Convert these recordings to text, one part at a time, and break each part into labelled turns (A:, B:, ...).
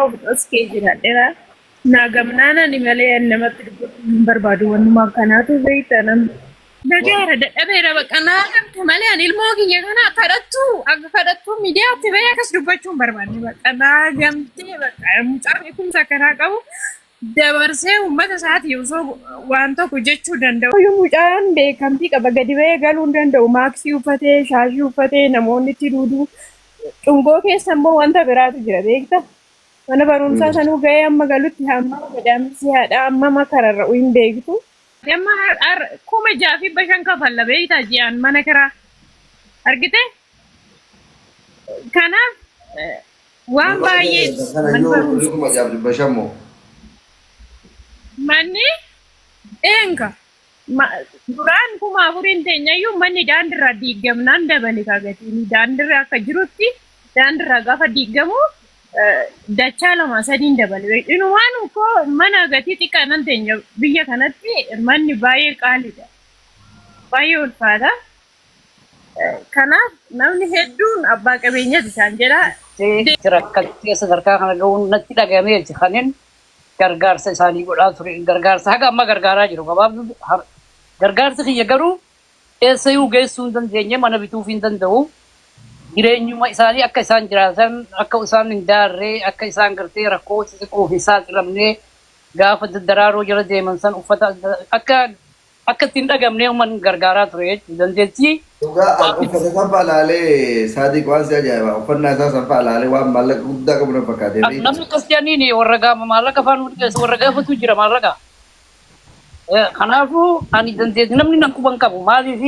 A: Of dhoskee jiraadheera. Naa gamnaan ani malee ani namatti dubbachuu hin barbaadu. Wannuma akkanaatu beekta nam. Nagaara dadhabeera baqa naa gamte malee ani ilmoo kiyya kana kadhattuu akka kadhattuu miidiyaatti bahee akkas dubbachuu hin barbaanne baqa naa gamtee baqa mucaa beekumsa akkanaa qabu dabarsee uummata isaatii osoo waan tokko jechuu danda'u. Iyyuu mucaan beekamtii qaba gadi bahee galuu hin danda'u maaksii uffatee shaashii uffatee namoonni itti duuduu Cungoo keessa immoo wanta biraatu jira beekta. Mana barumsaa sanuu ga'ee amma galutti hammama gadaamsi haadhaa hammama kararra'u hin beektu. Amma 6,500 kafalla beektaa ji'aan mana kiraa. Argite? Kanaaf waan baay'ee
B: Kana
A: mana
B: yoo
A: barumsaa.
B: 6,500 moo?
A: Manni eenka. Duraan 4,000 teenyayyuu manni daandirraa diigamnaan dabale kaa gatiin. Daandirra akka jirutti daandirraa gaafa diigamu dachaa lama sadiin dabale. Inumaan koo mana gatii xiqqaa nan teenya biyya kanatti manni baay'ee qaaliidha. Baay'ee ulfaata. Kanaaf namni hedduun abbaa qabeenyati isaan jedha.
C: Rakkattee sadarkaa kana gahuun natti dhagahameeti kanin gargaarsa isaanii godhaa ture. Gargaarsa haga ammaa gargaaraa jiru. Gabaabduu gargaarsi kiyya garuu eessayyuu geessuu hin dandeenye, mana bituuf hin danda'u. Jireenyuma isaanii akka isaan jiraatan, akka isaan hin daarree, akka isaan gartee rakkoo xixiqqoof hin saaxilamne, gaafa daddaraaroo jala deeman san uffata akka akka itti hin dhagamne uummanni gargaaraa ture jechuudha. Dandeettii
B: Dhugaa an uffata san fa'a laalee Saadiq waan si ajaa'iba uffannaa isaa san fa'a laalee waan maallaqa guddaa qabu na fakkaatee beekta.
C: Namni akkas jedhaniin warra gaafa maallaqa afaan nuti keessa warra gaafatu jira maallaqa. Kanaafuu ani dandeettii namni nan quban qabu maaliif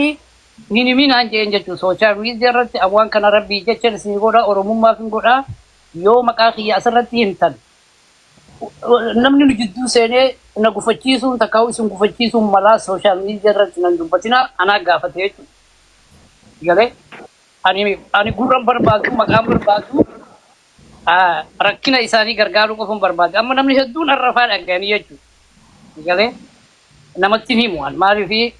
C: hin himin naan jedheen jechuudha. Sooshaal miidiyaa irratti waan kana rabbii jecha isin godha oromummaaf hin godha yoo maqaa kiyya asirratti himtan namni nu jidduu seenee na gufachiisuun takkaa'u isin gufachiisuun malaa sooshaal miidiyaa irratti nan dubbatina anaa gaafate jechuudha. Galee ani gurran barbaadu maqaan barbaadu rakkina isaanii gargaaruu qofan barbaadu. Amma namni hedduun har'a faa dhaga'anii jechuudha. Galee namatti hin himu maaliif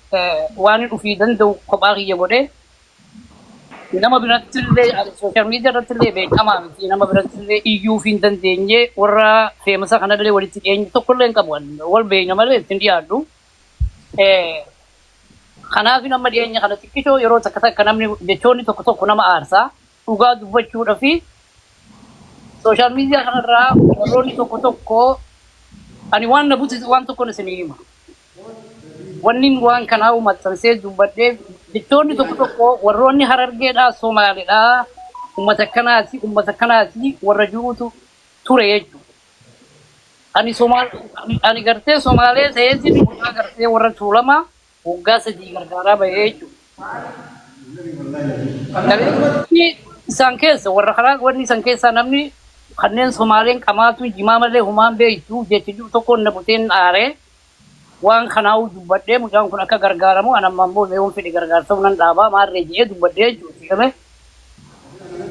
C: waan hin ofii danda'u kophaa kiyya godhee nama biratti illee sooshaal miidiyaa irratti illee beekamaa miti nama biratti illee iyyuuf hin dandeenye warra feemasa kanallee walitti dhiyeenya tokko illee hin qabu wal beekna malee ittiin dhiyaadhu. Kanaaf nama dhiyeenya kana xiqqishoo yeroo takka takka namni jechoonni tokko tokko nama aarsaa dhugaa dubbachuudha fi sooshaal miidiyaa kanarraa warroonni tokko tokko ani waan na butise waan tokkoon isinii hima. Wanni waan kanaa maxxansee dubbadhee jechoonni tokko tokko warroonni harargeedhaa Somaaliidhaa uummata kanaati uummata kanaati warra jiruutu ture jechuudha. Ani Somaal ani gartee Somaalee ta'eetiin waggaa gartee warra Tuulamaa waggaa 3 gargaaraa bahee jechuudha. Isaan keessa warra karaa wanni isaan keessaa namni kanneen Somaaleen qamaatu jimaa malee humaan beektu jechi jiru tokkoon na buteen aaree waan kanaa'uu dubbadhee mucaan kun akka gargaaramu an ammaan booda yoon fedhe gargaarsa nan dhaabaa maarree jedhee dubbadhee jechuudha.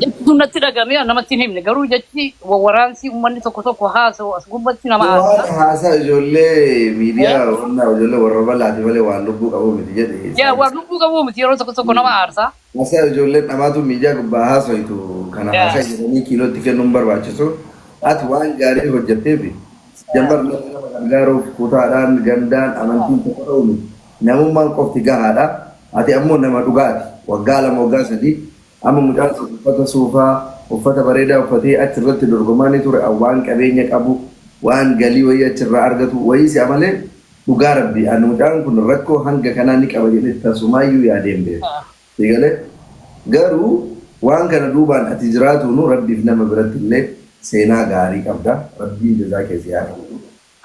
C: Jechi sun natti dhagame namatti hin himne garuu jechi wawwaraansi uummanni tokko tokko haasa'u as gubbatti nama
B: Waan
C: aarsa.
B: haasaa ijoollee miidiyaa wannaa ijoollee warra balaati malee waan lubbuu qabu miti jedhe.
C: Yaa waan lubbuu qabu miti yeroo tokko tokko nama aarsa.
B: Haasaa ijoolleen dhamaatu miidiyaa gubbaa haasoitu kana haasaa jedhanii kiilootti kennuun barbaachisu. Ati waan gaarii hojjetteefi jambar namni nama gargaaruuf kutaadhaan gandaan amantiin tokko ta'u miti. Namummaan qofti gahaadha. Ati ammoo nama dhugaati. Waggaa 2 waggaa 3 amma mucaan sun uffata suufaa uffata bareedaa uffatee achirratti dorgomaa ni ture waan qabeenya qabu waan galii wayii achirraa argatu wayii si'a malee dhugaa rabbii ani mucaan kun rakkoo hanga kanaa ni qaba jedhee tasumaayyuu yaadee hin beeku. Eegalee garuu waan kana duubaan ati jiraatuunu rabbiif nama biratti illee seenaa gaarii qabda. Rabbiin jazaa kee si haa kennu.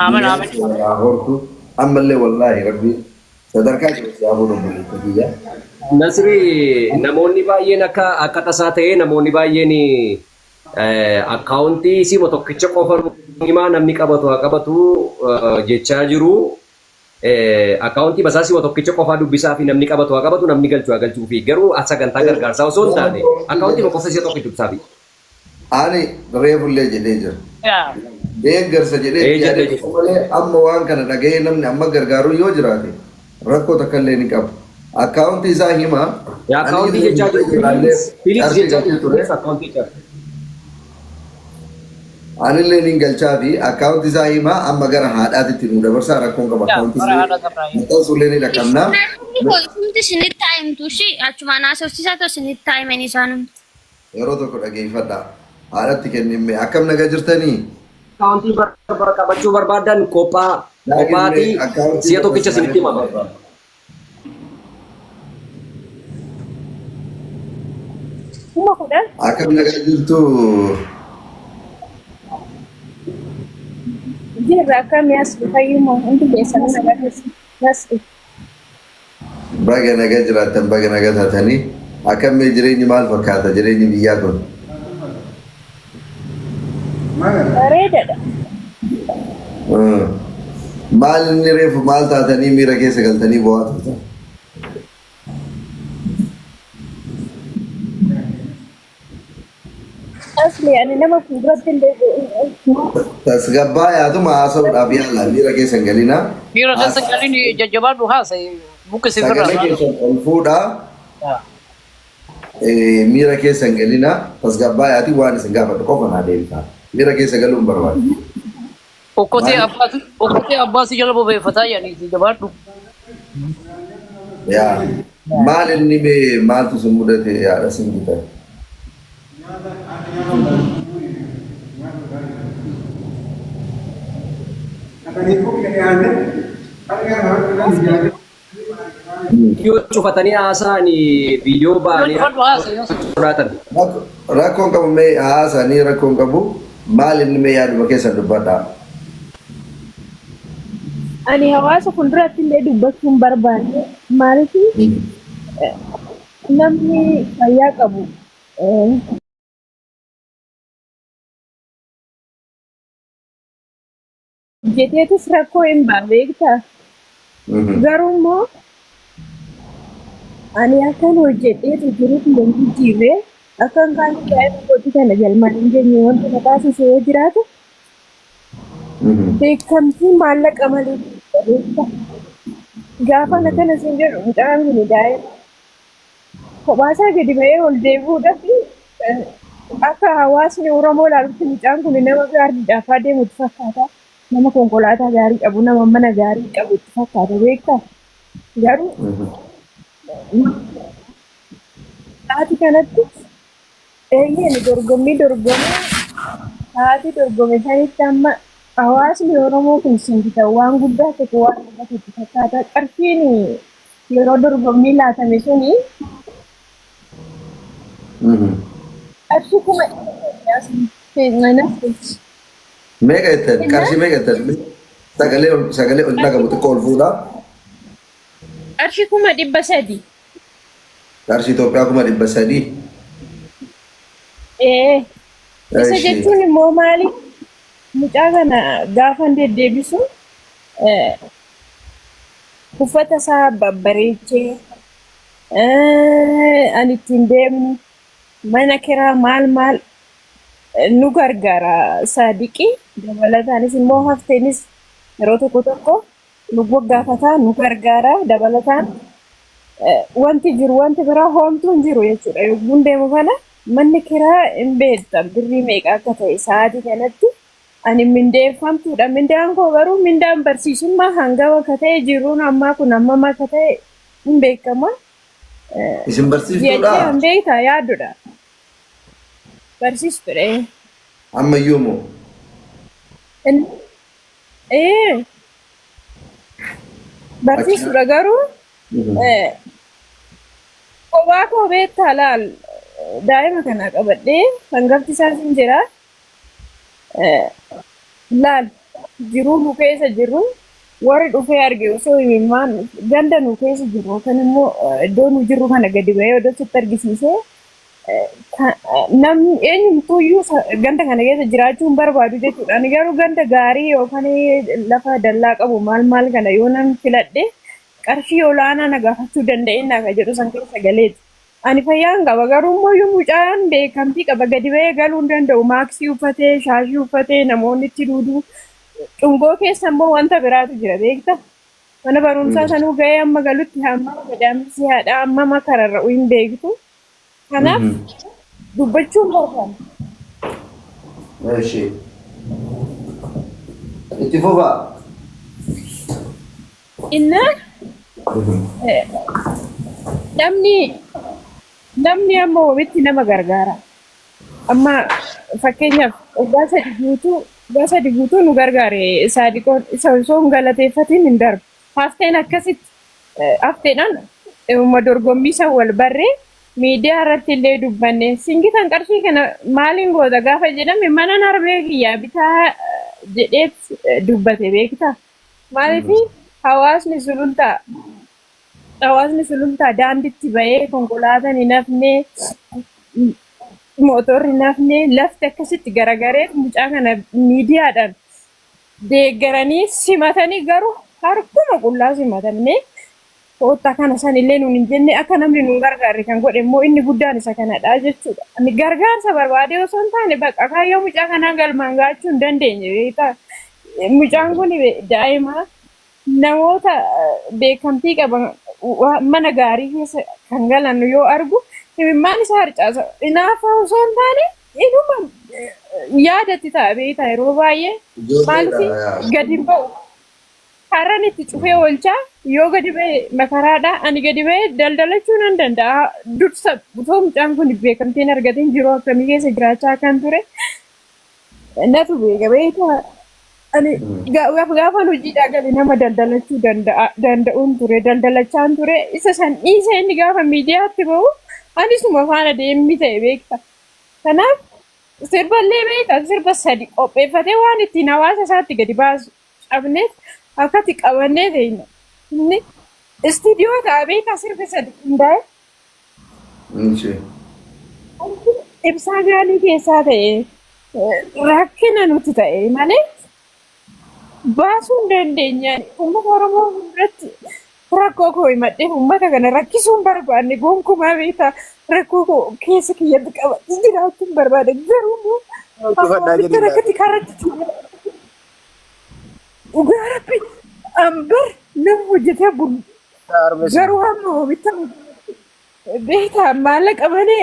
C: Amen
B: Duniyaa
C: amen.
B: si haa hortu. Ammallee wallaahi rabbiin sadarkaa kee si haa fuudhu obboleessa kiyya.
D: Nasri namoonni baay'een akka akka tasaa ta'ee namoonni baay'een akkaawuntii siima tokkicha qofa himaa namni qabatu haa qabatu jechaa jiru. Akkaawuntii basaa siima tokkicha qofaa dubbisaa fi namni qabatu haa qabatu namni galchu haa galchuu fi garuu sagantaa gargaarsaa osoo hin taane akkaawuntii qofa si'a tokkicha dubbisaa fi.
B: Ani reefullee jedhee jira. Deeggarsa jedhee
D: Ee
B: itti
D: jedhee
B: yaadee
D: jira.
B: malee amma waan kana dhaga'ee namni amma gargaaru yoo jiraate rakkoo takka illee ni qabu. Akkaawuntii isaa hima.
D: Yaa
B: Ani
D: akkaawuntii
B: illee
D: jechaa jiru.
B: jiraallee
D: Piliis
B: qarshii
D: jechaa
B: galchee
D: jiru.
B: ture.
D: Piliis akkaawuntii jechaa jiru.
B: Anillee nin galchaa fi akkaawunti isaa himaa amma gara haadhaatitti nu dabarsaa rakkoon qaba
C: Yaa,
B: akkaawunti
C: bara
B: illee
C: haadha irraa.
B: maxxansuullee ni dhaqqabna.
E: Namni koo isumti isinitti haa himtu ishii achumaan haasofsiisaa ta'u isinitti haa himan isaanumti.
B: Yeroo tokko dhageeffadha. Haadhatti kennimme akkam naga jirtanii?
D: Akkaawuntii qabachuu barbaadan qophaa qophaatii
B: Akkaawuntii
D: si'a tokkicha isinitti himama.
A: 10,000.
B: Akkam naga jirtu?
A: Jirra akkamii as fayyuma hundi keessan nagaa keessa. As
B: Baga naga jiraattan baga naga taatanii akkam mee jireenyi maal fakkaata jireenyi biyyaa kun?
A: Bareedaadha.
B: Maal inni reefu maal taatanii miira keessa galtanii bo'aa turtan?
A: Asli ani nama fuulduratti illee
B: Tasgabbaa yaatuma haasa'uudhaaf yaala miira keessa hin galinaa.
C: Miira keessa hin galin jajjabaadhu haasa'e buqqisi ofirraa.
B: Sagalee keessan ol fuudhaa. Miira keessa hin galinaa tasgabbaa yaati waan isin gaafadhu qofa naa deebisaa. Miira keessa galuu hin barbaadu.
C: Okkotee abbaatu okkotee abbaa si jala bobeeffataa jedhaniiti jabaadhu.
B: Yaa maal inni mee maaltu sin mudate haadha sin bitan?
D: Viidiyoo cufatanii haasa'an viidiyoo
C: Yoo
D: ba'anii
C: cufadhu haasa'e yoo
D: sodaatan.
B: Rakkoon qabu mee haasa'anii rakkoon qabu maal inni mee yaaduma keessan dubbadhaa.
A: Ani hawaasa fuulduratti illee dubbachuu hin barbaanne maaliif namni fayyaa qabu hojjeteetis rakkoo hin ba'a beektaa. Garuu immoo ani akkan hojjedheetu jiruuf hin jijjiirre akkan kaan daa'ima kootii kana galmaan hin geenye wanti na taasise yoo jiraate beekamtii maallaqa malee beektaa. Gaafa na kana siin jedhu mucaan kun daa'ima kophaasaa gadi ba'ee ol deebi'uudhaaf akka hawaasni Oromoo ilaalutti mucaan kun nama gaariidhaaf adeemu itti fakkaata. Nama konkolaataa gaarii qabu, nama mana gaarii qabu itti fakkaata beektaa. Garuu sa'aatii kanatti eeyyeen dorgommii dorgomee sa'aatii dorgome sanitti amma hawaasni Oromoo kun simbitan waan guddaa tokko waan argatu itti fakkaata. Qarshiin yeroo dorgommii laatame suni qarshii 300,000.
B: Meeqa jettan? Qarshii meeqa jettan? Sagalee ol sagalee ol dhagamu xiqqoo ol fuudhaa.
A: Qarshii 300,000.
B: Qarshii Itoophiyaa 300,000.
A: Ee. Isa
B: Eshi.
A: jechuun immoo maali? Mucaa kana gaafan deddeebisu uffata isaa babbareechee ani ittiin deemu mana kiraa maal maal nu gargaara saadiqi. Dabalataanis immoo hafteenis yeroo tokko tokko nu gaggaafataa nu gargaara. Dabalataan wanti jiru wanti biraa hoomtuu hin jiru jechuudha. Yogguun deemu kana manni kiraa hin beekta birrii meeqa akka ta'e sa'aatii kanatti ani mindeeffamtuudha. Mindaan koo garuu mindaan barsiisummaa hangam akka ta'e jiruun ammaa kun hammam akka ta'e hin beekama.
B: Isin
A: Ji'a
B: barsiiftuudha?
A: ji'aan beektaa yaaddudha. Barsiistuudha.
B: Ammayyuu moo?
A: Ee barsiisuudha garuu kophaa koo beektaa laal daa'ima kana qabadhee hangafti isaas hin jira laal jiruu nu keessa jirru warri dhufee arge osoo imimmaan ganda nu keessa jirru yookaan immoo iddoo nu jirru kana gadi ba'ee odoo sitti argisiisee namni eenyumtuuyyuu ganda kana keessa jiraachuu hin barbaadu jechuudha. Ani garuu ganda gaarii yookaan lafa dallaa qabu maal maal kana yoo nan filadhe qarshii olaanaa na gaafachuu danda'inna ka jedhu san keessa galeeti. Ani fayyaan qaba garuu immoo iyyuu mucaan beekamtii qaba gadi ba'ee galuu hin danda'u. Maaksii uffatee shaashii uffatee namoonni itti duudu. Dhungoo keessa immoo wanta biraatu jira beekta. Mana barumsaa sanuu ga'ee amma galutti hammam gadaamsi haadhaa hammam akka rarra'u hin beektu. Kanaaf dubbachuun barbaada.
B: Eshi. Itti fufaa.
A: Innaa namni namni amma ofitti nama gargaara. Amma fakkeenyaaf waggaa 3 guutuu nu gargaare Saadiqoon isa osoo hin galateeffatiin hin darbu. Hafteen akkasitti hafteedhaan uma dorgommii san wal barree miidiyaa irratti illee dubbanne singitan qarshii kana maaliin goota gaafa jedhame mana narbee kiyyaa bitaa jedheet dubbate beektaa. Maaliif hawaasni sulultaa daanditti bahee konkolaataan hin hafne, mootorri hin hafne, lafti akkasitti garagaree mucaa kana miidiyaadhaan deeggaranii simatanii garuu harkuma qullaa simatamne koottaa kana san illee nuun hin jenne akka namni nuun gargaarre kan godhe immoo inni guddaan isa kanadha jechuudha. Ani gargaarsa barbaadee osoo hin taane bakka kaayyoo mucaa kanaa galmaan gahachuu hin dandeenye beektaa. Mucaan kun daa'ima namoota beekamtii qaban mana gaarii keessa kan galan yoo argu imimmaan isaa harcaasa. Hinaafa osoo hin taane inuma yaadatti ta'a beektaa yeroo baay'ee maaliif gadi ba'u. Karran itti cufee oolchaa yoo gadi ba'e makaraadha. Ani gadi ba'e daldalachuu nan danda'a. Dursa utoo mucaan kun beekamtiin argatiin jiruu akkamii keessa jiraachaa kan ture natu beeka beektaa. Ani gaafan hojiidhaa gale nama daldalachuu danda'uun ture daldalachaan ture isa san dhiisee inni gaafa miidiyaatti ba'u anisuma faana deemmi ta'e beekta. Kanaaf sirballee beekta sirba sadi qopheeffatee waan ittiin hawaasa isaatti gadi baasu cabneet akkatti qabannee ta'ina. Inni istiidiyoo ta'a beektaa sirba sadi qindaa'e. Ibsaa gaalii keessaa ta'e rakkina nuti ta'e malee baasuu hin dandeenye. Uummata Oromoo fuulduratti rakkoo koo himadhee uummata kana rakkisuu hin barbaanne gonkumaa beektaa rakkoo koo keessa kiyyatti qabadhee jiraachuu hin barbaade garuu immoo
F: Cufadhaa jedhi.
A: Rakkatti karratti dhugaa rabbi ambar nama hojjetee bulu garuu hamma oomisha beektaa maallaqa malee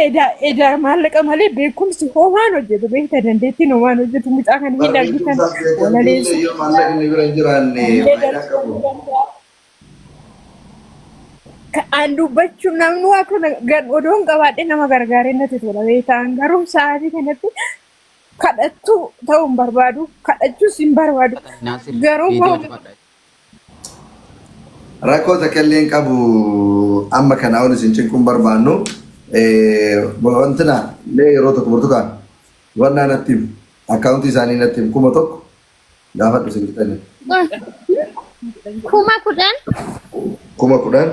A: edaa maallaqa malee beekumsi homaan hojjetu beektaa dandeettiin homaan hojjetu mucaa kana hin argitan walaleessu.
B: Yoo maallaqni bira hin jiraanne faayidaa qabu.
A: An dubbachuun namni waa kana odoo hin qabaadhe nama gargaaree natti tola beektaa garuu sa'aatii kanatti kadhattuu ta'uu hin barbaadu kadhachuus hin barbaadu garuu immoo
B: Rakkoo takka illee hin qabu amma kanaa ol isin cinquun barbaannu. Wantina illee yeroo tokko burtukaan wannaa natti himu akkaawuntii isaanii natti himu 1000 gaafadhu isin qixanii.
E: 10,000.
B: 10,000.
E: 37.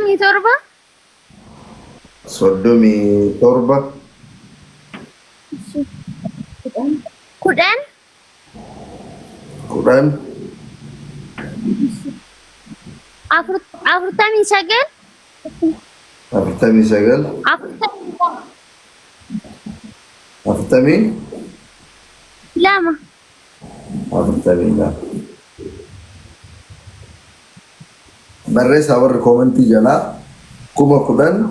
B: 37.
E: 10.
B: 10.
E: 49.
B: 49.
E: 42.
B: 40
E: 2.
B: 42. Barreessaa warri koomentii jalaa 10,000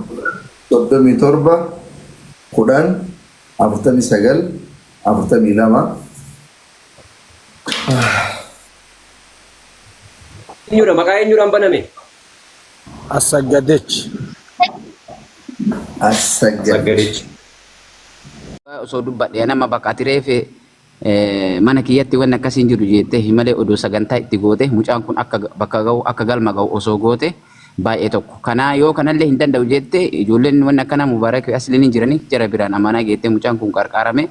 B: 37 10 49 42.
D: Eenyudha maqaa eenyudhaan baname?
F: Asaggadech.
B: Asaggadech.
D: Saggadechi.
G: Osoo dubbadhe nama bakka ati reefe mana kiyyatti wanni akkasiin jiru jettee himalee odoo sagantaa itti goote mucaan kun akka bakka ga'u akka galma ga'u osoo goote baay'ee tokko. Kanaa yoo kanallee hin danda'u jette ijoolleen wanni akkana Mubaarak asliin hin jirani jara biraan amanaa geettee mucaan kun qarqaarame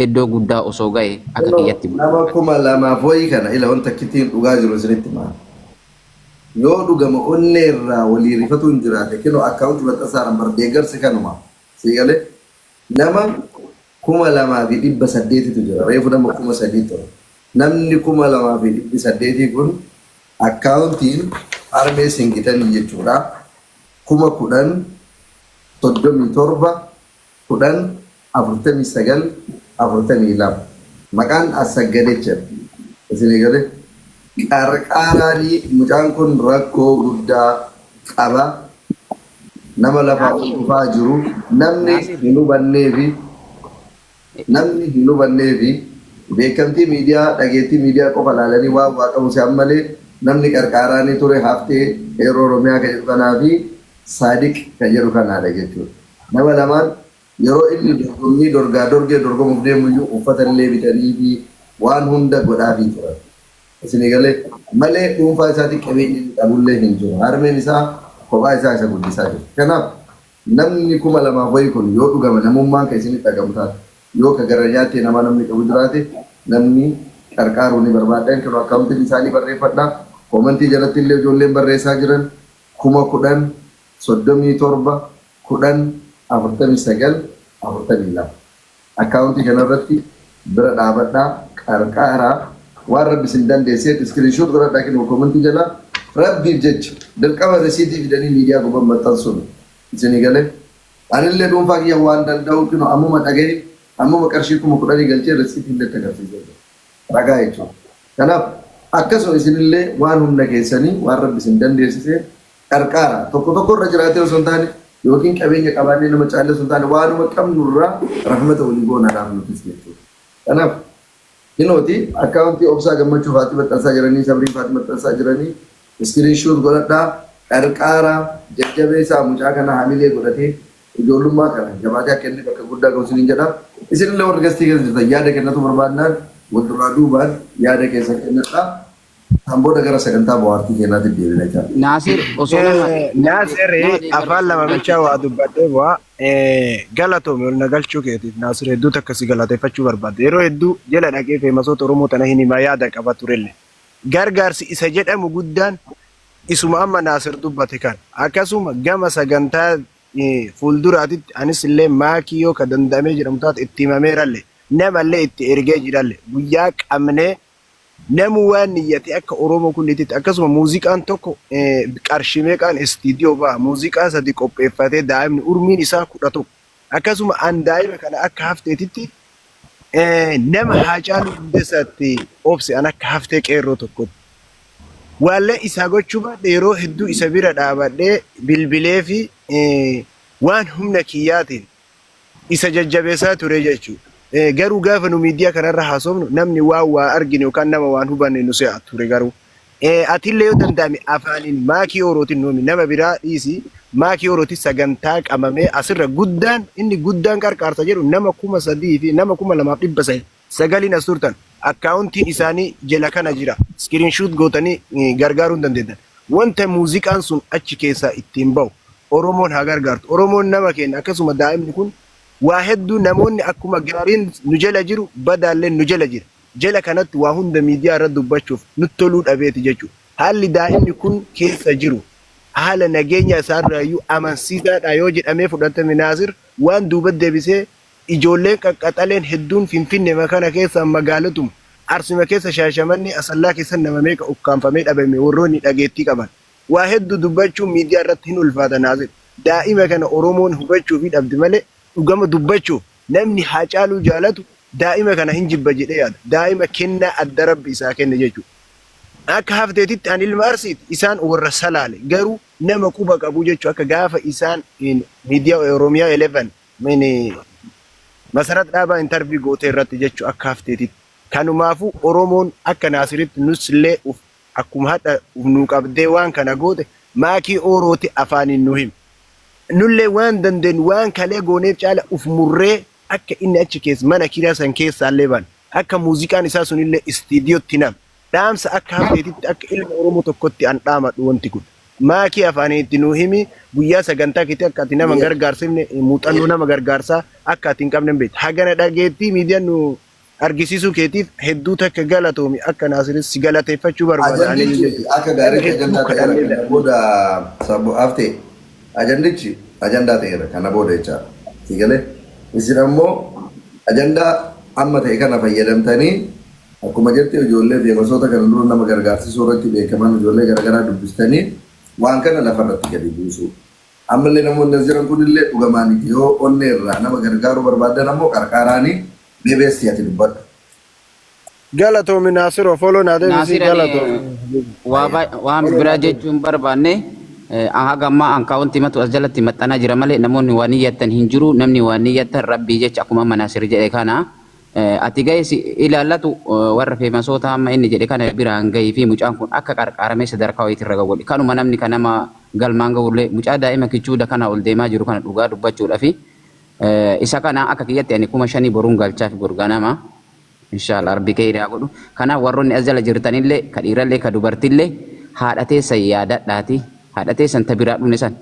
G: iddoo guddaa osoo ga'e akka kiyyatti.
B: Nama 2000 wayii kana ila wanta akkittiin dhugaa jiru isinitti himaa. Yoo dhugama onnee irraa walii rifatuun hin jiraate kinoo akkaawunti maxxansaadhaan bar deeggarsi kanuma. Sii galee nama 2,800tu jira. Reefu nama 3,000 ture. Namni 2,800 kun akkaawuntiin harmee singitanii jechuudha. 10,000 37 10 49 42. Maqaan Asaggadecha. Isinii galee qarqaaraanii mucaan kun rakkoo guddaa qaba. Nama lafaa ol dhufaa jiru namni
G: Naasir.
B: hin hubannee fi namni hin hubannee fi beekamtii miidiyaa dhageettii miidiyaa qofa laalanii waan waa qabu se'an malee namni qarqaaraa ni ture Haftee Qeerroo Oromiyaa kan jedhu kanaa fi Saadiq kan jedhu kanaadha jechuudha. Nama lamaan yeroo inni dorgommii dorgaa dorgee dorgomuuf deemu iyyuu uffata illee bitanii fi waan hunda godhaafii turan. Isinii galee? Malee dhuunfaa isaatii qabeenyi inni qabullee hin jiru. Harmeen isaa kophaa isaa isa guddisaa jirti. Kanaaf namni 2000 wayii kun yoo dhugama namummaan ka isinitti dhagamu taate yoo ka gara nyaattee namaa namni qabu jiraate namni qarqaaruu ni barbaaddan kinoo akkaawuntiin isaanii barreeffadha. Koomantii jalatti illee ijoolleen barreessaa jiran 10,000 37 10 49 42. Account kana irratti bira dhaabadhaa qarqaaraa waan rabbi isin dandeesseef screenshot godhadhaa kinoo comment jalaa rabbiif jecha dirqama risiitii fidanii miidiyaa guban maxxansuun isinii galee anillee dhuunfaa kiyya waan danda'u kinoo ammuma dhagahe ammuma qarshii 10,000 galchee risiitii illee itti agarsiisee jira ragaa jechuudha. Kanaaf akkasuma isinillee waan humna keessanii waan rabbi isin dandeessiseen qarqaara. Tokko tokko irra jiraatee osoo hin taane yookiin qabeenya qabaannee nama caallee osoo hin taane waanuma qabnu irraa rahmata walii goonaadhaaf nutis jechuudha. Kanaaf kinooti akkaawuntii Obsaa Gammachuu faati maxxansaa jiranii, Sabriin faati maxxansaa jiranii iskiriin shuut godhadhaa qarqaara jajjabeessaa mucaa kana hamilee godhatee ijoollummaa kana jabaatee akka inni bakka guddaa ga'u isiniin jedha. Isinillee warri gastii keessa jirtan yaada kennatu barbaadnaan wal duraa duubaan yaada keessan kennadhaa. Kan booda gara sagantaa bohaartii keenyaatti deebina jechaadha.
G: Naasir osoo nama
F: Naasir
G: nama deeggaru
F: afaan lama bichaa waa dubbadhee bu'aa. Galatoomi ol na galchuu keetiif Naasir hedduu takka si galateeffachuu barbaadde. Yeroo hedduu jala dhaqee feemasoota Oromoo tana hin himaa yaada qaba turelle. Gargaarsi isa jedhamu guddaan isuma amma Naasir dubbate kana. Akkasuma gama sagantaa fuulduraatitti anis illee maakii yoo ka danda'amee jedhamu taate itti himameeralle namallee itti ergee jiralle guyyaa qabnee Namu waan niyyate akka Oromoo kullititti akkasuma muuziqaan tokko qarshii meeqaan istiidiyoo ba'a muuziqaa sadi qopheeffatee daa'imni urmiin isaa 11 akkasuma an daa'ima kana akka hafteetitti nama Haacaaluu Hundeessaatti obse an akka haftee qeerroo tokkotti waallee isaa gochuu baadhe yeroo hedduu isa bira dhaabadhee bilbilee fi waan humna kiyyaatiin isa jajjabeessaa ture jechuudha. Garuu gaafa nu miidiyaa kanarra haasofnu namni waan waa argine yookaan nama waan hubanne nu se'a ture garuu. Atillee yoo danda'ame afaaniin maakii orootiin nuumi nama biraa dhiisi maakii orootiin sagantaa qabamee asirra guddaan inni guddaan qarqaarsa jedhu nama 3000 fi nama 2900n as turtan akkaawuntiin isaanii jela kana jira iskiriinshuut gootanii gargaaruu hin dandeettan. Wanta muuziqaan sun achi keessaa ittiin bahu Oromoon haa gargaartu. Oromoon nama keenya akkasuma daa'imni kun waa hedduu namoonni akkuma gaariin nu jala jiru badaalleen nu jala jira. Jala kanatti waa hunda miidiyaa irratti dubbachuuf nutti toluu dhabeeti jechuudha. Haalli daa'imni kun keessa jiru haala nageenya isaarraayyuu amansiisaadha yoo jedhamee fudhatame Naasir waan duuba deebisee ijoolleen qaqqaxaleen hedduun Finfinnema kana keessa magaalotuma Arsima keessa Shaashamannee Asallaa keessa nama meeqa ukkaamfamee dhabame warroonni dhageettii qaban. Waa heddu dubbachuun miidiyaa irratti hin ulfaata Naasir. Daa'ima kana Oromoon hubachuufii dhabde malee dhugama dubbachuuf namni Haacaaluu jaalatu daa'ima kana hin jibba jedhee yaada. Daa'ima kennaa adda Rabbi isaa kenne jechuudha. Akka hafteetitti ani ilma Arsiiti isaan warra Salaale garuu nama quba qabu jechuudha akka gaafa isaan miidiyaa Oromiyaa 11 Masarat Dhaabaa interview gootee irratti jechuudha akka hafteetitti. Kanumaafuu Oromoon akka Naasiritti nus illee uf akkuma hadha uf nuu qabdee waan kana goote maakii oorooti afaaniin nu himi. Nullee waan dandeenyu waan kalee gooneef caala uf murree akka inni achi keessa mana kiraa san keessaallee baane akka muuziqaan isaa sunillee istiidiyootti nam dhaamsa akka hafteetitti akka ilma Oromoo tokkotti an dhaamadhu wanti kun. Maakii afaaniin itti nuu himi guyyaa sagantaa keetii akka ati nama hin gargaarsifne muuxannoo nama gargaarsaa akka ati hin qabne hin beekta. Hagana dhageettii miidiyaan nu argisiisuu keetiif hedduu takka galatoomi akka Naasiris si galateeffachuu barbaada aniyyuu
B: Ajandichi
F: jechuudha.
B: akka
F: Nama
B: gaariitti
F: hedduu
B: ajandaa ta'eera
F: kadhannee
B: kana booda sabbo haftee ajandichi ajandaa ta'eera kana booda jechaadha. Si galee isin ammoo ajandaa amma ta'e kana fayyadamtanii akkuma jette ijoollee feemasoota kana dura nama gargaarsisuu irratti beekaman ijoollee garaagaraa dubbistanii waan kana lafarratti gadi buusuu. Ammallee namoonni as jiran kunillee dhugamaan yoo onnee irraa nama gargaaruu barbaadan ammoo qarqaaraanii mee beestii ati dubbadhu.
F: Galatoomi Naasiroo follow naa deebisii
G: Naasir ani
F: galatoomi.
G: waa waan
F: Follow
G: biraa
F: naa deebisi.
G: jechuu hin barbaanne. Haga ammaa ankaawwantii matu as jalatti maxxanaa jira malee namoonni waan niyyattan hin jiru. Namni waan niyyattan rabbii jecha akkuma amma Naasir jedhe kana ati gahee ilaallatu warra feemasoota amma inni jedhe kana biraan gahii fi mucaan kun akka qarqaaramee sadarkaa wayiitirra gahu godhi. Kanuma namni kan nama galmaan gahullee mucaa daa'ima kichuuda kana ol deemaa jiru kana dhugaa dubbachuudhafi isa kana akka kiyyatti ani 5000 boruun galchaaf gorganama. Inshallah rabbi keyri haa godhu. Kanaaf warroonni as jala jirtanillee ka dhiirallee ka dubartillee haadha teessan yaadadhaati. Haadha teessan ta biraa dhufne san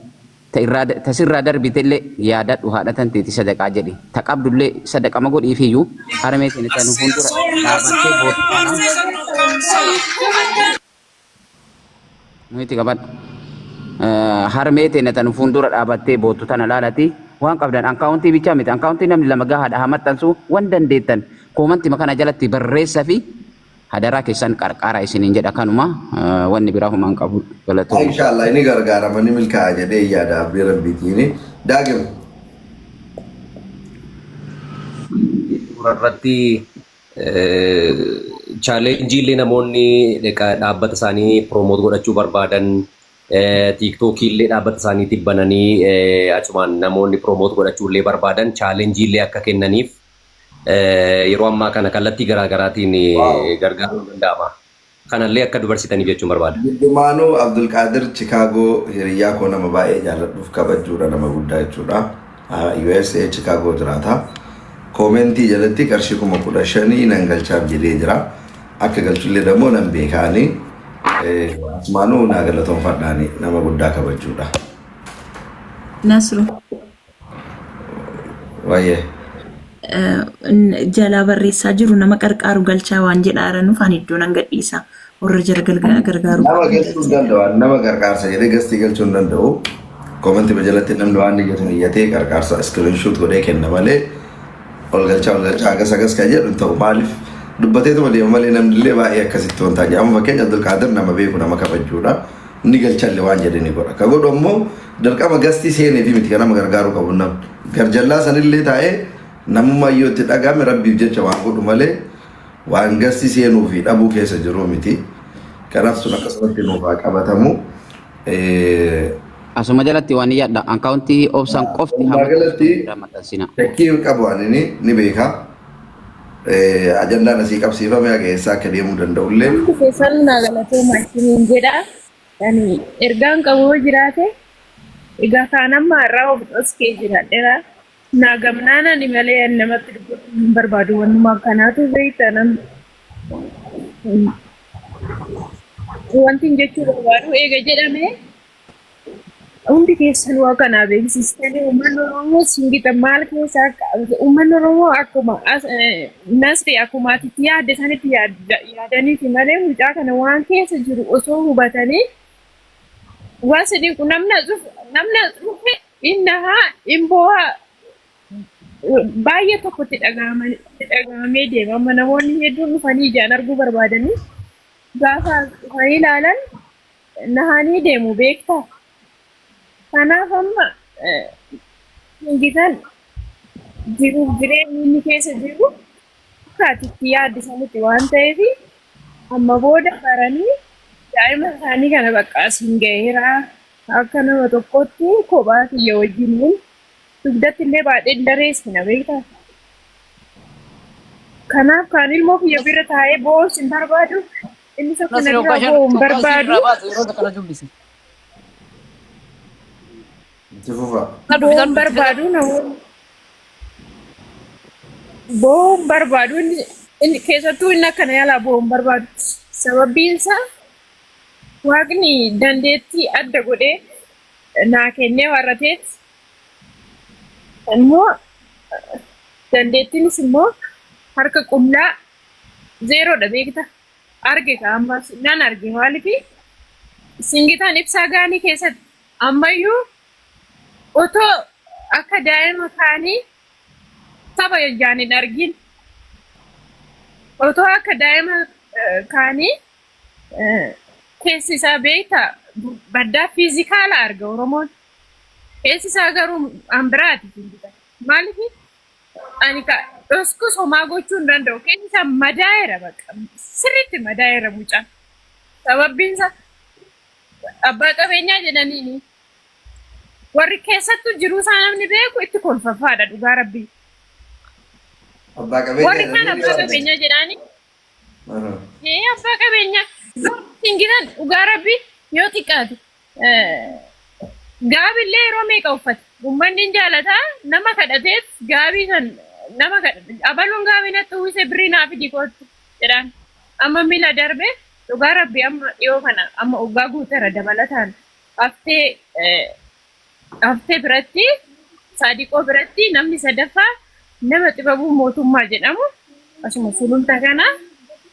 G: ta irraa ta sirraa darbitellee yaadadhu haadha tanteeti sadaqaa jedhi. Ta qabdullee sadaqama godhiifiyyuu harmee teenya ta nu fuuldura dhaabattee bootu kana. Muhitti qabadhu. Harmee teenya tan fuuldura dhaabattee boottu tana laalati waan qabdan ankaawuntii bichaa miti ankaawuntii namni lama gahaadha haa maxxansu waan dandeettan koomantima kana jalatti barreessa fi hadaraa keessan qarqaaraa isiniin jedha kanuma wanni biraa homaa hin qabu galatooma.
B: Inshallah inni gargaarama ni milkaa'a jedhee yaada abdii rabbiitiin. Daagim.
D: Dura irratti Challenge illee namoonni dhaabbata isaanii promote godhachuu barbaadan tiiktookii illee dhaabbata isaaniitiif bananii achumaan namoonni promote godhachuu illee barbaadan challenge illee akka kennaniif yeroo ammaa kana kallattii garaa garaatiin gargaaruun danda'ama. Kanallee akka dubarsitaniif jechuun barbaada.
B: Giddumaanuu Abdulqaadir Chicago hiriyyaa koo nama baay'ee jaalladhuuf kabajuudha nama guddaa jechuudha. USA Chicago jiraata. Koomentii jalatti qarshii 15,000 nan galchaaf jedhee jira. Akka galchullee dammoo nan beekaani. Asumaanuu naa galatoonfadhaani nama guddaa kabajuudha.
H: Nasru.
B: Wayyee.
H: Jalaa barreessaa jiru nama qarqaaru galchaa waan jedhaaranuuf ani iddoo nan gadhiisa. Warra jara gargaaru
B: Nama galchuu hin danda'u. Nama gargaarsa jedhee gastii galchuu hin danda'u. Koomentii jalatti namni waan iyyatu iyyatee gargaarsa screenshot godhee kenna malee ol galchaa ol galchaa hagas hagas kan jedhu hin ta'u. Maaliif dubbateetuma deema malee namni illee baay'ee akkasitti wanta jedhamu. Amma fakkeenya Abdulqaadir nama beeku nama kabajuudha. Ni galchalle waan jedhe ni godha. Ka godhu ammoo dirqama gastii seenee fi miti kan nama gargaaruu qabu namni. Garjallaa sanillee taa'ee namummaa yoo itti dhaga'ame rabbiif jecha waan godhu malee waan gastii seenuu fi dhabuu keessa jiru miti. Kanaaf sun akkasumatti nuuf haa qabatamu.
G: Asuma jalatti waan yaadda ankaawuntii obsaan qofti
B: Walumaa
G: hamma
B: galatti
G: irraa maxxansina.
B: shakkii hin qabu ani ni beeka. Ajandaan asii qabsiifame haga eessaa akka deemuu danda'ullee.
A: Hundi keessan naa galatooma isiniin jedha. Ani ergaan qabu yoo jiraate egaa kaan amma har'aa of dhoskee jiraadheera. Naa gamnaan ani malee ani namatti dubbachuu hin barbaadu wannuma akkanaatu beekta nam wanti hin jechuu barbaadu eega jedhame Hundi keessan waa kanaa beeksistanii uummanni Oromoo singita maal keessa akka uummanni Oromoo akkuma Nasri akkuma ati itti yaadde sanitti yaadaniiti malee mucaa kana waan keessa jiru osoo hubatanii waan si dinqu namni as dhufe namni as dhufe innahaa in booha baay'ee tokko itti dhaga'amee deema. Amma namoonni hedduun dhufanii ijaan arguu barbaadanii gaafa as dhufanii ilaalan nahanii deemu beektaa. Kanaaf amma Ingitan jiruuf jireenyi inni keessa jiru akka ati itti yaadde sanitti waan ta'eef amma booda baranii daa'ima isaanii kana bakka asiin gaheera akka nama tokkotti kophaa kiyya wajjiniin dugdatti illee baadheen dareessina beektaa. Kanaaf kaan ilmoo kiyya bira taa'ee boo'us hin barbaadu. Inni tokko na
C: Nasri
A: biraa
C: hoggaa shan
A: boo'u hin
C: hoggaa isii
A: barbaadu.
C: irraa baase yeroo kana dubbisi.
B: Itti fufa.
C: Na
A: Boo'u
C: dubbisan
A: hin
C: dubbisi.
A: barbaadu namoonni. Boo'u hin barbaadu. Inni keessattuu inni akkana yaalaa boo'u hin barbaadu. Sababbiin isaa Waaqni dandeettii adda godhee naa kennee warra ta'eef immoo dandeettiinis immoo harka qullaa zeeroodha beekta. Arge ka ammas nan arge maaliif singitaan ibsaa gaanii keessatti ammayyuu otoo akka daa'ima kaanii saba ijaan hin argin otoo akka daa'ima kaanii keessi isaa beekta baddaa fiizikaala arga Oromoon keessi isaa garuu an biraati singitaan maaliif Ani ka dhoskus homaa gochuu hin danda'u. Keessi isaa madaa'eera bakka. Sirriitti madaa'eera mucaan. Sababbiin isaa Abbaa qabeenyaa jedhaniini. Warri keessattuu jiruu isaa namni beeku itti kolfafaadha dhugaa rabbii.
B: Abbaa qabeenya
A: Warri kaan
B: jedhanii
A: abbaa
B: waamani.
A: qabeenyaa jedhaanii. Ee abbaa qabeenyaa singiran dhugaa rabbii yoo xiqqaate gaabillee yeroo meeqa uffate uummanni hin jaalataa nama kadhateet gaabii san nama kadhate abaluun gaabii natti uwwise birrii naa fidi kootti jedhaan amma mila darbe dhugaa rabbii amma dhiyoo kana amma waggaa guuteera dabalataan haftee haftee biratti saadiqoo biratti namni sadaffaa nama xibabuu mootummaa jedhamu asuma sululta kana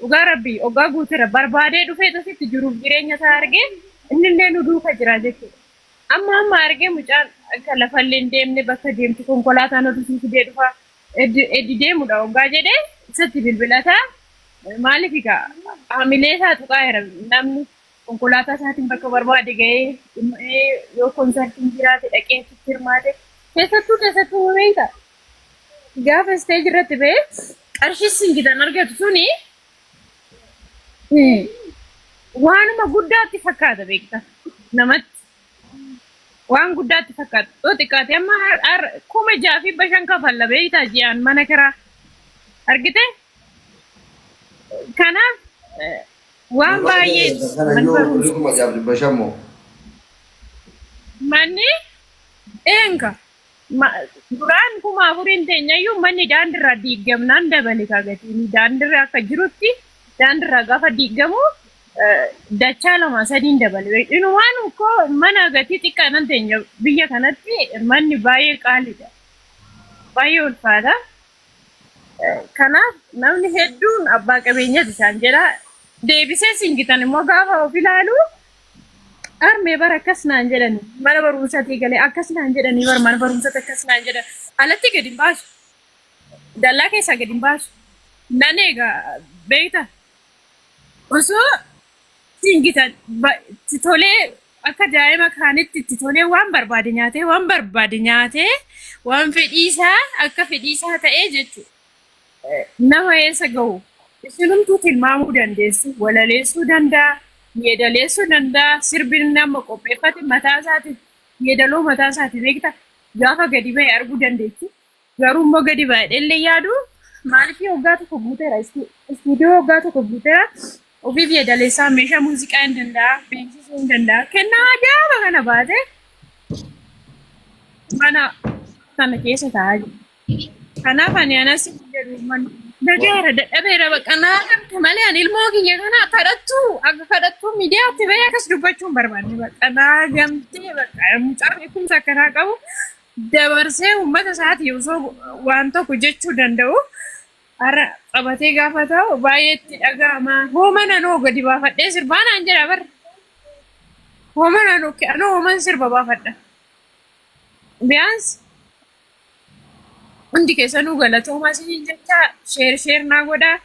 A: dhugaa rabbii oggaa guutera barbaadee dhufee tasitti jiruuf jireenya isaa argee innillee nu duuka jira jechuudha. Amma amma argee mucaan akka lafallee hin deemne bakka deemtu konkolaataan oduu fidee dhufa eddi deemudha oggaa jedhee isatti bilbilataa maaliif egaa haamilee isaa tuqaa jira namni konkolaataa isaatiin bakka barbaade ga'ee yoo konsartiin jiraate dhaqee achitti hirmaate keessattuu keessattuu beekta gaafa isteeji irratti ba'ee qarshii singitan argatu suni waanuma guddaatti fakkaata beekta namatti waan guddaatti fakkaata yoo xiqqaate amma 6,500 kafalla beektaa ji'aan mana kiraa argite kanaaf waan baay'ee
B: Kana
A: mana
B: yoo
A: barumsa
B: 6,500 moo?
A: Manni eenka duraan 4,000 teenyayyuu manni daandirraa diigamnaan dabale kaa gatiin daandirra akka jirutti daandirraa gaafa diigamu dachaa lama sadiin dabale. Inumaan koo mana gatii xiqqaa nan teenya biyya kanatti manni baay'ee qaaliidha. Baay'ee ulfaata. Kanaaf namni hedduun abbaa qabeenyaati isaan jedha. Deebisee singitan immoo gaafa of ilaalu armee bara akkas naan jedhani mana barumsaatii galee akkas naan jedhanii bara mana barumsaatti akkas naan jedhan alatti gadi hin baasu. Dallaa keessaa gadi hin baasu. Nan eega beekta osoo singitan itti tolee akka daa'ima kaanitti itti tolee waan barbaade nyaatee waan barbaade nyaatee waan fedhii isaa akka fedhii isaa ta'ee jechuudha. Nama eessa gahu isinumtuu tilmaamuu dandeessu walaleessuu danda'a yeedaleessuu danda'a sirbi nama qopheeffate mataa isaati yeedaloo mataa isaati beekta gaafa gadi ba'e arguu dandeessu garuu immoo gadi ba'e illee yaadu maaliif waggaa tokko guuteera istuudiyoo waggaa tokko guuteera ofiif yeedaleessaa meeshaa muuziqaa hin danda'a beeksisuu hin danda'a kennaa ajaa'iba kana baate mana kana keessa taa'aa jira. Kanaaf ani anas jedhu man nagaara dadhabeera baqa naa gamte malee ani ilmoo kiyya kana kadhattu akka kadhattu miidiyaatti bahee akkas dubbachuu hin barbaanne baqa naa gamtee baqa mucaa beekumsa akkanaa qabu dabarsee uummata isaatii osoo waan tokko jechuu danda'u har'a qabatee gaafa ta'u baay'ee itti dhaga'ama. Hooma nanoo gadi baafadhee sirbaa naan jedha barra. Hooma nanoo anoo hooman sirba baafadha. Biyaans hundi keessanuu galatoomaa isiniin jecha share share naa godhaa.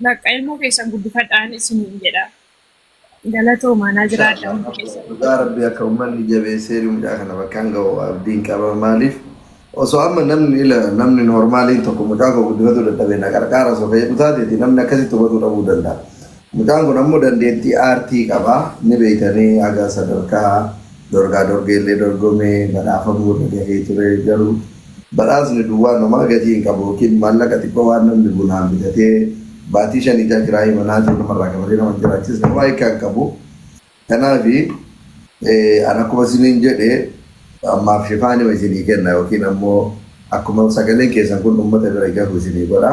A: Bakka ilmoo keessan guddifadhaan isiniin jedha. Galatoomaa naa jiraadha hundi keessan.
B: Dhugaa rabbi akka uummanni jabeessee mucaa kana bakkaan ga'u abdiin qaba maaliif osoo amma namni ila namni normaaliin tokko mucaa koo guddifatu dadhabee na qarqaara osoo fayyadu taateeti namni akkasitti hubatuu dhabuu danda'a. Mucaan kun ammoo dandeettii aartii qaba ni beeytanii haga sadarkaa dorgaa dorgeellee dorgomee badhaafamuu irra gahee ture garuu badhaasni duwwaan homaa gatii hin qabu yookiin maallaqa xiqqoo waan namni bunaan bitatee baatii shanii jaha kiraayii manaatiin namarraa kafalee nama hin jiraachisne homaa hiikkaa hin qabu. Kanaafi an akkuma isiniin jedhe ammaaf shifaanima isinii kenna yookiin ammoo akkuma sagaleen keessan kun uummata bira gahu isinii godha.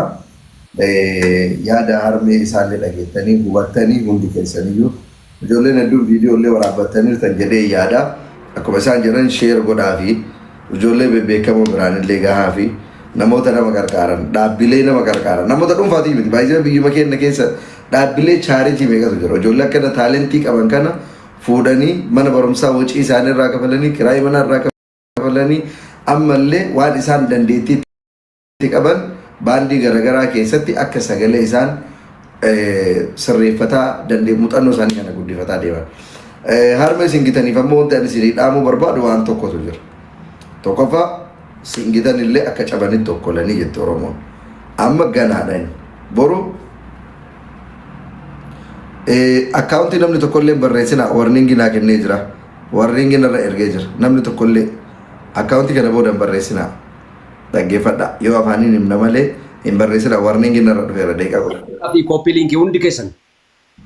B: Yaada harmee isaallee dhageettanii hubattanii hundi keessaniyyuu ijoolleen hedduun viidiyoo illee waraabbattaniirtan jedhee yaada. Akkuma isaan jedhan share godhaa fi ijoollee bebbeekamoo biraan illee gahaa fi namoota nama qarqaaran dhaabbilee nama qarqaaran namoota dhuunfaatii miti baay'ee biyyuma keenya keessa dhaabbilee charity meeqatu jira ijoollee akkana talentii qaban kana fuudhanii mana barumsaa wacii isaanii irraa kafalanii kiraayii manaa irraa kafalanii ammallee waan isaan dandeettii itti qaban baandii garaagaraa keessatti akka sagalee isaan sirreeffataa dandee muuxannoo isaanii kana guddifataa deeman. Harma isin gitaniif ammoo wanti ani isinii dhaamuu barbaadu waan tokkotu jira. Tokkoffaa singitan illee akka cabanitti okkolanii jette Oromoon. Amma ganaadha inni. Boru Akkaawuntii namni tokkollee hin barreessina warningi naa kennee jira. Warningi narra ergee jira. Namni tokkollee akkaawuntii kana booda hin barreessina. Dhaggeeffadha. Yoo afaaniin himna malee hin barreessina warningi narra dhufeera daqiiqaa 10.
D: Fi copy link hundi keessan.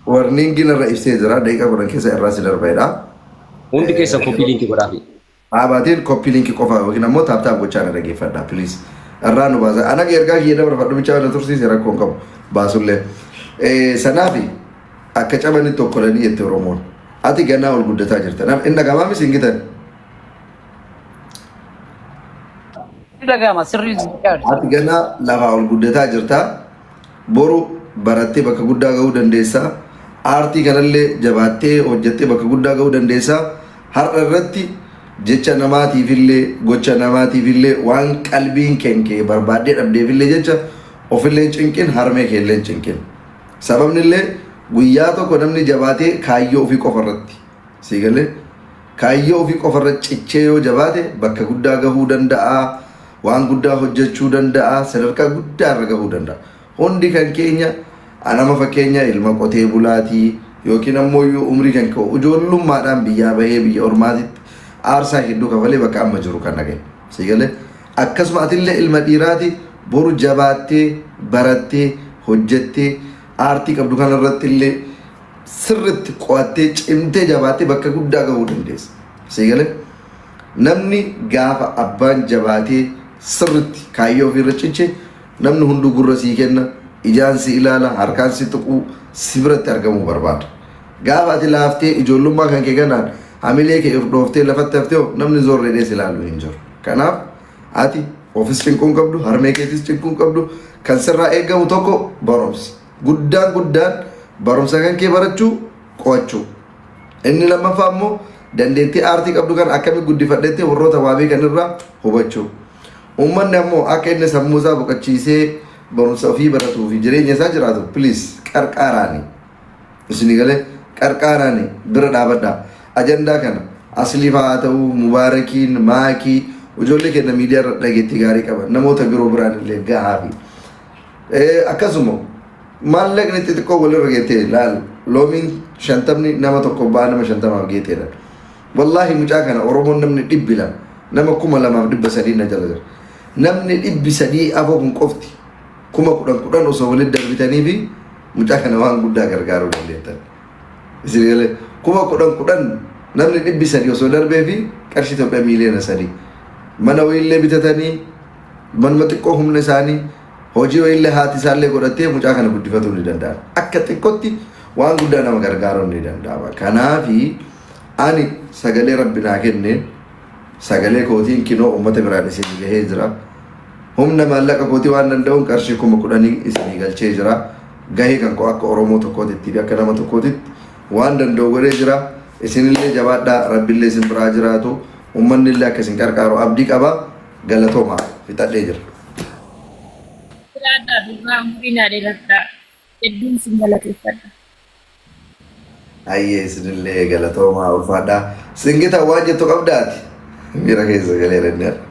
B: Warningi narra ibsee jira daqiiqaa 10 keessa irraa si darbeedha.
D: Hundi keessan copy link godhaafi.
B: Dhaabaatiin copy link qofa yookiin ammoo tap tap gochaa na dhaggeeffadha please. Irraa nu baasa. Ana ergaa kiyya dabarfadhu bichaa na tursiise rakkoo hin qabu. Baasullee. Sanaafi akka cabanitti okkolanii jette Oromoon. Ati ganaa ol guddataa jirta. Inni dhaga'amaa miti hin gitan.
C: Ni dhaga'ama sirrii gaari.
B: Ati ganaa lafaa ol guddataa jirta. Boru barattee bakka guddaa gahuu dandeessa. Aartii kanallee jabaattee hojjettee bakka guddaa gahuu dandeessa. Har'a irratti jecha namaatiifillee gocha namaatiifillee waan qalbiin kenkee barbaaddee dhabdeefillee jecha ofillee hin cinqin harmee keellee hin cinqin. Sababnillee guyyaa tokko namni jabaatee kaayyoo ofii qofa irratti sii galee kaayyoo ofii qofa irra cichee yoo jabaate bakka guddaa gahuu danda'a. Waan guddaa hojjechuu danda'a. Sadarkaa guddaa irra gahuu danda'a. Hundi kan keenya anama fakkeenya ilma qotee bulaatii yookiin ammoo iyyuu umrii kan ka'u ijoollummaadhaan biyyaa bahee biyya ormaatitti aarsaa hedduu kafalee bakka amma jiru kana gahe. Sii galee akkasuma atillee ilma dhiiraati boru jabaattee barattee hojjettee aartii qabdu kana irratti illee sirritti qo'attee cimtee jabaattee bakka guddaa gahuu dandeessa. Sii galee namni gaafa abbaan jabaatee sirritti kaayyoo ofii irra ciche namni hunduu gurra sii kenna, ijaan si ilaala, harkaan si tuquu, si biratti argamuu barbaada. Gaafa ati laaftee ijoollummaa kan kee kanaan hamilee kee of dhooftee lafatti haftee hoo namni zoorri jedhee si ilaalu hin jiru. Kanaaf ati ofis cinquu hin qabdu, harmee keetis cinquu hin qabdu. Kan sirraa eegamu tokko barumsa. Guddaan guddaan barumsa kan kee barachuu, qo'achuu. Inni lammaffaa immoo dandeettii aartii qabdu kan akkamitti guddifadhettee warroota waa beekan irraa hubachuu. Uummanni ammoo akka inni sammuu isaa boqachiisee barumsa ofii baratuu fi jireenya isaa jiraatu please qarqaaraani. Isinii galee qarqaaraani bira dhaabadhaa. Ajandaa kana Aslii fa'aa haa ta'u, Mubaarakiin, Maakii, ijoollee keenya miidiyaa irra dhageettii gaarii qaban namoota biroo biraan illee gahaa fi akkasuma maallaqni xixiqqoo walirra geettee laal loomiin shantamni nama tokko ba'aa nama shantamaaf geetteedha. Wallaahi mucaa kana Oromoon namni 200 nama 2300 na jala jira. Namni 300 afoo kun qofti 10,000 10,000 osoo walitti darbitanii fi mucaa kana waan guddaa gargaaruu dandeettan. Isin galee 10,000 10 namni 300 osoo darbee fi qarshii Itoophiyaa 3 miiliyoona. Mana wayiillee bitatanii manuma xiqqoo humna isaanii hojii wayiillee haati isaallee godhattee mucaa kana guddifatuu ni danda'an. Akka xiqqootti waan guddaa nama gargaaruun ni danda'ama. Kanaafi ani sagalee Rabbi naa kenneen sagalee kootiin kinoo uummata biraan isin gahee jira. Humna maallaqa kootii waan danda'uun qarshii 10,000 isinii galchee jira. Gahee kan koo akka Oromoo tokkootitti fi akka nama tokkootitti waan danda'u godhee jira. Isinillee jabaadhaa Rabbillee isin biraa jiraatu. Uummanni illee akka isin qarqaaru abdii qaba. Galatoomaa fixadhee jira.
A: Jiraadhaa durbaa umurii naa dheeradhaa. Hedduun isin galateeffadha.
B: Hayyee isinillee galatoomaa ulfaadhaa. Singita waan jettu qabdaati. Miira keessa galeera inni har'a.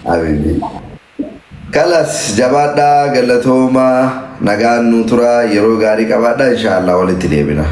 B: Habibi. Kalas jabaadhaa galatoomaa nagaan nu turaa yeroo gaarii qabaadhaa inshaallah walitti deebina.